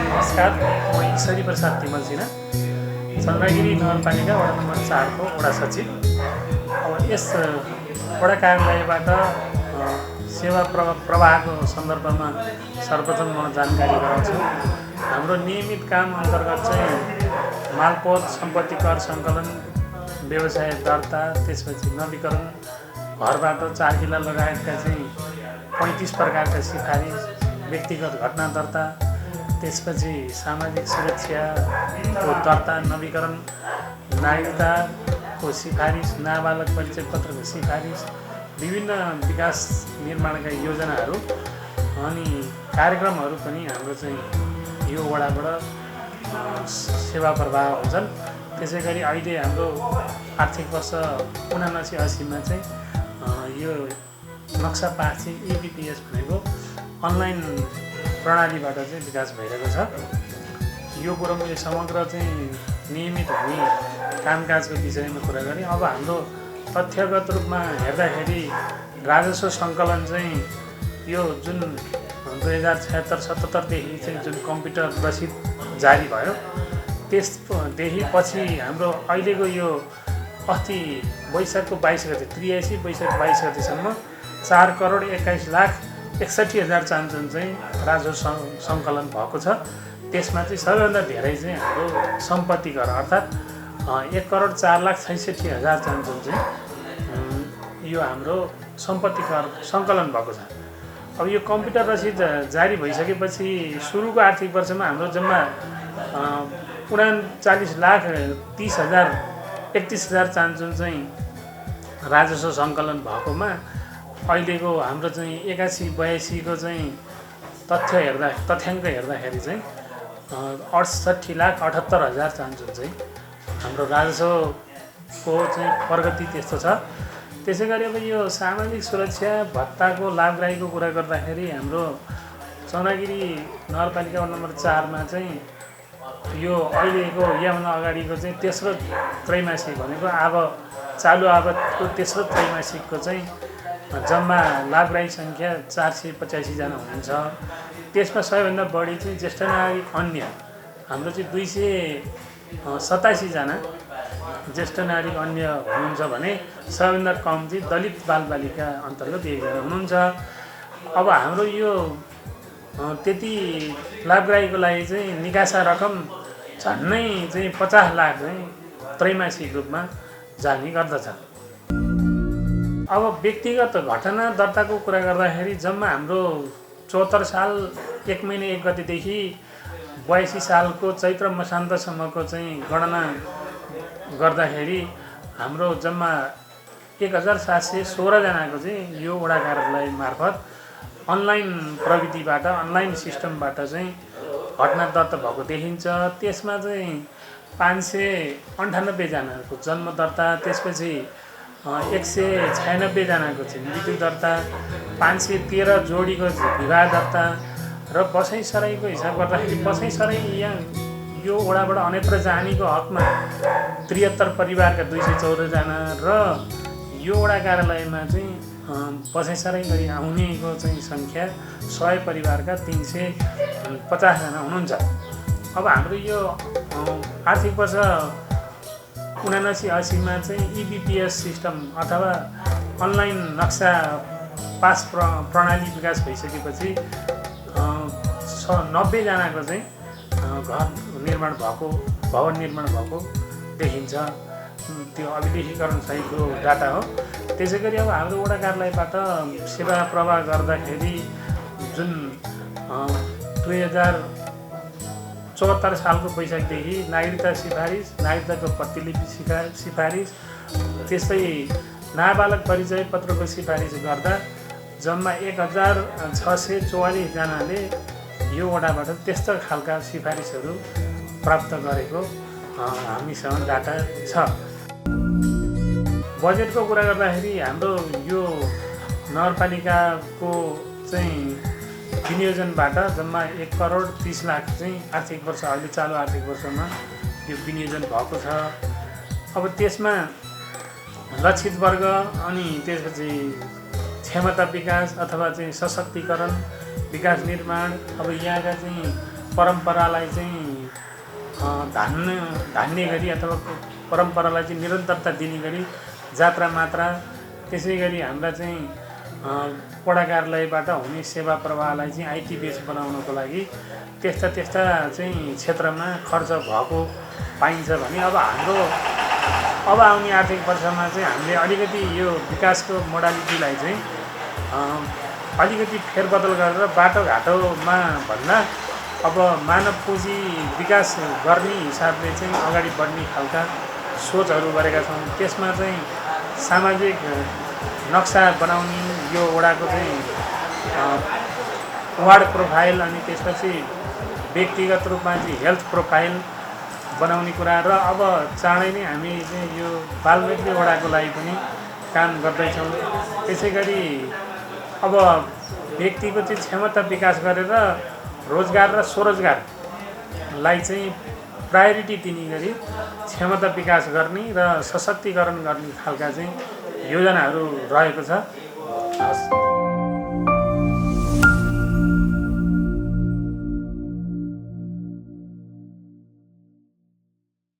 नमस्कार, म ईश्वरी प्रसाद तिमल सिन्हा, चन्द्रगिरी नगरपालिका वडा नम्बर 4 को वडा सचिव। अब यस वडा कार्यालयबाट सेवा प्रवाहको सन्दर्भमा सर्वप्रथम म जानकारी गराउँछु। हाम्रो नियमित काम अन्तर्गत चाहिँ मालपोत, सम्पत्ति कर सङ्कलन, व्यवसाय दर्ता, त्यसपछि नवीकरण, घरबाट 4 किल्ला लगायतका चाहिँ 35 प्रकारका सिफारिस, व्यक्तिगत घटना दर्ता, त्यसपछि सामाजिक सुरक्षाको दर्ता, नवीकरण, नागरिकताको सिफारिस, नाबालक परिचय पत्रको सिफारिस, विभिन्न विकास निर्माणका योजनाहरू अनि कार्यक्रमहरू पनि हाम्रो चाहिँ यो वडाबाट सेवा प्रवाह हुन्छन्। त्यसै गरी अहिले हाम्रो आर्थिक वर्ष 79-80मा चाहिँ यो नक्सा पासी EBPS भनेको अनलाइन प्रणालीबाट चाहिँ विकास भइरहेको छ। यो कुरो मैले समग्र चाहिँ नियमित हुने कामकाजको विषयमा कुरा गरेँ। अब हाम्रो तथ्यगत रूपमा हेर्दाखेरि राजस्व सङ्कलन चाहिँ यो जुन 2076-77देखि चाहिँ जुन कम्प्युटर रसिद जारी भयो, त्यसदेखि पछि हाम्रो अहिलेको यो अस्ति वैशाखको 22 गते 83 वैशाख 22 गतेसम्म 4,21,61,000 चान्चुन चाहिँ राजस्व सङ्कलन भएको छ। त्यसमा चाहिँ सबैभन्दा धेरै चाहिँ हाम्रो सम्पत्ति कर अर्थात् 1,04,66,000 चान्चुन चाहिँ यो हाम्रो सम्पत्ति कर सङ्कलन भएको छ। अब यो कम्प्युटर रसिद जारी भइसकेपछि सुरुको आर्थिक वर्षमा हाम्रो जम्मा 39,30,31,000 चान्चुन चाहिँ राजस्व सङ्कलन भएकोमा अहिलेको हाम्रो चाहिँ 81-82 को चाहिँ तथ्याङ्क हेर्दाखेरि चाहिँ 68,78,000 चान्चुन चाहिँ हाम्रो राजस्वको चाहिँ प्रगति त्यस्तो छ। त्यसै गरी अब यो सामाजिक सुरक्षा भत्ताको लाभग्राहीको कुरा गर्दाखेरि हाम्रो चन्द्रगिरी नगरपालिका वडा नम्बर 4 मा चाहिँ यो अहिलेको याभन्दा अगाडिको चाहिँ तेस्रो त्रैमासिक भनेको अब चालु आवतको तेस्रो त्रैमासिकको चाहिँ जम्मा लाभग्राही सङ्ख्या 485 जना हुनुहुन्छ। त्यसमा सबैभन्दा बढी चाहिँ ज्येष्ठ नागरिक अन्य हाम्रो चाहिँ 287 जना ज्येष्ठ नागरिक अन्य हुनुहुन्छ भने सबैभन्दा कम चाहिँ दलित बालबालिका अन्तर्गत 1 जना हुनुहुन्छ। अब हाम्रो यो त्यति लाभग्राहीको लागि चाहिँ निकासा रकम झन्नै चाहिँ 50 लाख चाहिँ त्रैमासिक रूपमा जाने गर्दछ। अब व्यक्तिगत घटना दर्ताको कुरा गर्दाखेरि जम्मा हाम्रो 74 साल 1 महिना 1 गतेदेखि 82 सालको चैत्र मसान्तसम्मको चाहिँ गणना गर्दाखेरि हाम्रो जम्मा 1,716 जनाको चाहिँ यो वडा कार्यालय मार्फत अनलाइन प्रविधिबाट अनलाइन सिस्टमबाट चाहिँ घटना दर्ता भएको देखिन्छ। त्यसमा चाहिँ 598 जनाको जन्म दर्ता, त्यसपछि 196 जनाको चाहिँ मृत्यु दर्ता, 513 जोडीको विवाह दर्ता र बसाइसराईको हिसाब गर्दाखेरि बसाइसराई यहाँ यो वडाबाट अन्यत्र जानेको हकमा 73 परिवारका 214 जना र यो वडा कार्यालयमा चाहिँ बसाइसराई गरी आउनेको चाहिँ सङ्ख्या 100 परिवारका 350 जना हुनुहुन्छ। अब हाम्रो यो आर्थिक वर्ष 79-80 मा चाहिँ EBPS सिस्टम अथवा अनलाइन नक्सा पास प्रणाली विकास भइसकेपछि 90 जनाको चाहिँ घर निर्माण भएको भवन निर्माण भएको देखिन्छ। त्यो अभिलेखीकरण सहितको डाटा हो। त्यसै गरी अब हाम्रो वडा कार्यालयबाट सेवा प्रवाह गर्दाखेरि जुन 2074 सालको वैशाखदेखि नागरिकता सिफारिस, नागरिकताको प्रतिलिपि सिफारिस, त्यस्तै नाबालक परिचय पत्रको सिफारिस गर्दा जम्मा 1,644 जनाले यो वडाबाट त्यस्ता खालका सिफारिसहरू प्राप्त गरेको हामीसँग डाटा छ। बजेटको कुरा गर्दाखेरि हाम्रो यो नगरपालिकाको चाहिँ विनियोजनबाट जम्मा 1,30,00,000 चाहिँ आर्थिक वर्ष अहिले चालु आर्थिक वर्षमा यो विनियोजन भएको छ। अब त्यसमा लक्षित वर्ग अनि त्यसपछि क्षमता विकास अथवा चाहिँ सशक्तिकरण विकास निर्माण अब यहाँका चाहिँ परम्परालाई चाहिँ धान्ने गरी अथवा परम्परालाई चाहिँ निरन्तरता दिने गरी जात्रा मात्रा त्यसै गरी हाम्रा चाहिँ वडा कार्यालयबाट हुने सेवा प्रवाहलाई चाहिँ आइटी बेस बनाउनको लागि त्यस्ता चाहिँ क्षेत्रमा खर्च भएको पाइन्छ भने अब हाम्रो अब आउने आर्थिक वर्षमा चाहिँ हामीले अलिकति यो विकासको मोडालिटीलाई चाहिँ अलिकति फेरबदल गरेर बाटोघाटोमा भन्दा अब मानव पुँजी विकास गर्ने हिसाबले चाहिँ अगाडि बढ्ने खालका सोचहरू गरेका छौँ। त्यसमा चाहिँ सामाजिक नक्सा बनाउने यो वडाको चाहिँ वार्ड प्रोफाइल अनि त्यसपछि व्यक्तिगत रूपमा चाहिँ हेल्थ प्रोफाइल बनाउने कुरा र अब चाँडै नै हामी चाहिँ यो बालमैत्री वडाको लागि पनि काम गर्दैछौँ। त्यसै गरी अब व्यक्तिको चाहिँ क्षमता विकास गरेर रोजगार र स्वरोजगारलाई चाहिँ प्रायोरिटी दिने गरी क्षमता विकास गर्ने र सशक्तिकरण गर्ने खालका चाहिँ योजनाहरू रहेको छ।